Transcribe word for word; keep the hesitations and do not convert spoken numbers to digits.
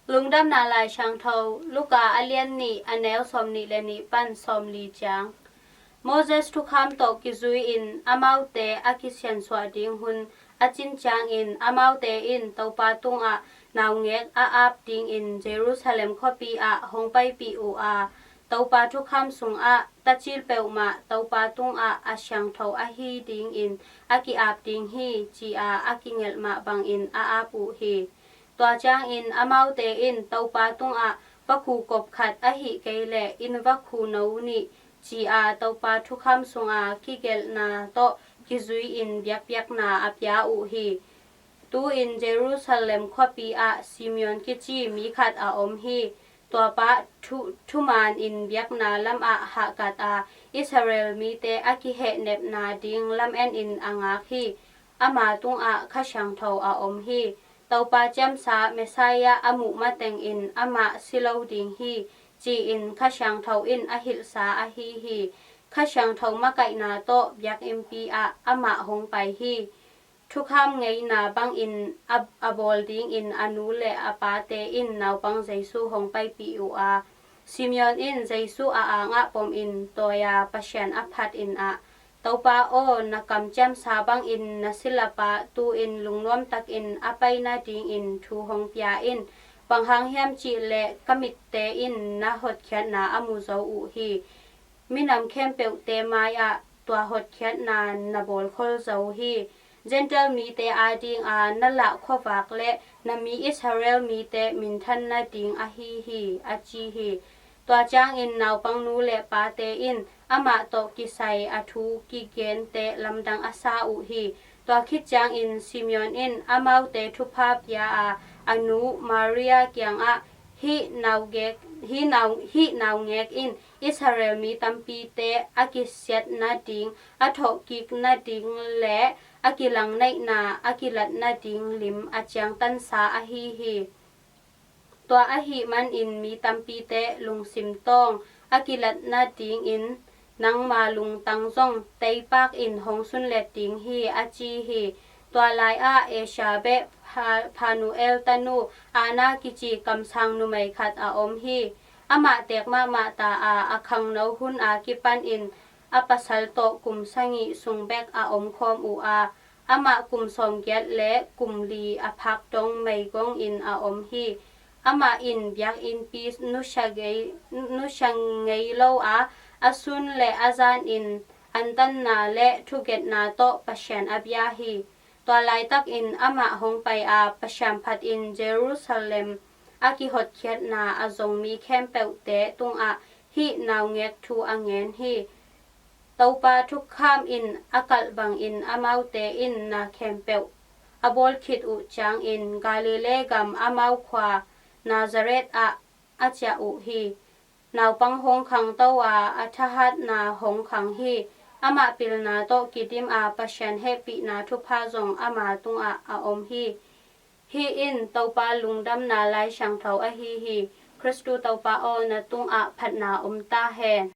Lungdamna Lai Siangtho, Luka a lian nih, a neu sawmnih le nih pan sawmli ciang. Moses thukham tawh kizui-in amaute a kisiansuah ding hun a cin ciangin amaute in Topa tungah naungek a ap dingin Jerusalem khuapi ah hong paipih uh a, Topa thukham sungah tacil peuhmah Topa tungah a siangtho ahi dingin a ki-ap ding hi, ci-a a kingelh mah bangin a ap uh hi. Tua ciangin amaute in Topa tungah vakhu kop khat ahih kei leh inn vakhu no nih, ci-a Topa thukham sunga kigelhna tawh kizui-in biakpiakna a pia uh hi. Tu-in Jerusalem khuapi ah Simeon kici mi khat a om hi. Tuapa thu, thumanin biakna lamah hahkat a, Israel mite a kihehnepna ding lamenin a ngak hi. Ama tungah Kha Siangtho a om hi. Topa ciamsa Messiah a muh matengin amah si lo ding hi, ci-in Kha Siangtho in a hilhsa ahi hi. Kha Siangtho makaihna tawh biakinnpi ah amah hong pai hi. Thukham ngeina bangin a, a bawl dingin a nu le a pate in naupang Jesu hong paipih uh a, Simeon in Jesu a angah pomin tawi-a Pasian a phatin ah, Topa aw, na kam ciamsa bangin na silapa tu-in lungnuamtakin a pai nadingin thu hong pia in. Bang hang hiam cih leh ka mitte in na hotkhiatna a mu zo uh hi. Minam khempeuhte mai-ah tua hotkhiatna na bawlkhol zo hi. Gentile mite adinga na lah khuavak le na mi Israel mite minthan nading ahi hi, a ci hi. Tua ciangin naupang nu le pate in amah tawh kisai a thu kigente lamdang a sa uh hi. Tua khit ciangin Simeon in amaute thupha pia a, a nu Maria kiangah, hih naungek, hih nau, hih naungek in Israel mi tampite a kisiat nading, a thawhkik nading le a kilangneihna a kilat nading lim a ciangtansa ahi hi. Tua ahih manin mi tampite lungsim tawng a kilat nadingin nangma lungtang zong teipakin hong sunlet ding hi, a ci hi. Tua lai-ah Asia beh Pha, Phanuel tanu Anna kici kamsang numei khat a om hi. Amah teek mahmah ta a, a khangno hun a kipanin a pasal tawh kum sagih sung bek a omkhawm uh a, amah kum sawmgiat le kum li a phak dong meigongin a om hi. Amah in biakinnpi nusia ngei, nusia ngei lo a, a sun le a zanin antanna le thugetna tawh Pasian a bia hi. Tua laitakin amah hong pai a, Pasian phatin Jerusalem a kihotkhiatna a zong mi khempeuhte tungah hih naungek thu a ngen hi. Topa thukham in a kalh bangin amaute in na khempeuh a bawl khit uh ciangin Galilee gam amau khua Nazareth ah a ciah uh hi. Naupang hong khangto a, a thahatna hong khang hi. Amah pilna tawh kidim a, Pasian hehpihna thupha zong ama tungah a om hi. Hih in Topa lungdamna Lai Siangtho ahi hi. Khristu Topa aw, na tungah phatna om ta hen.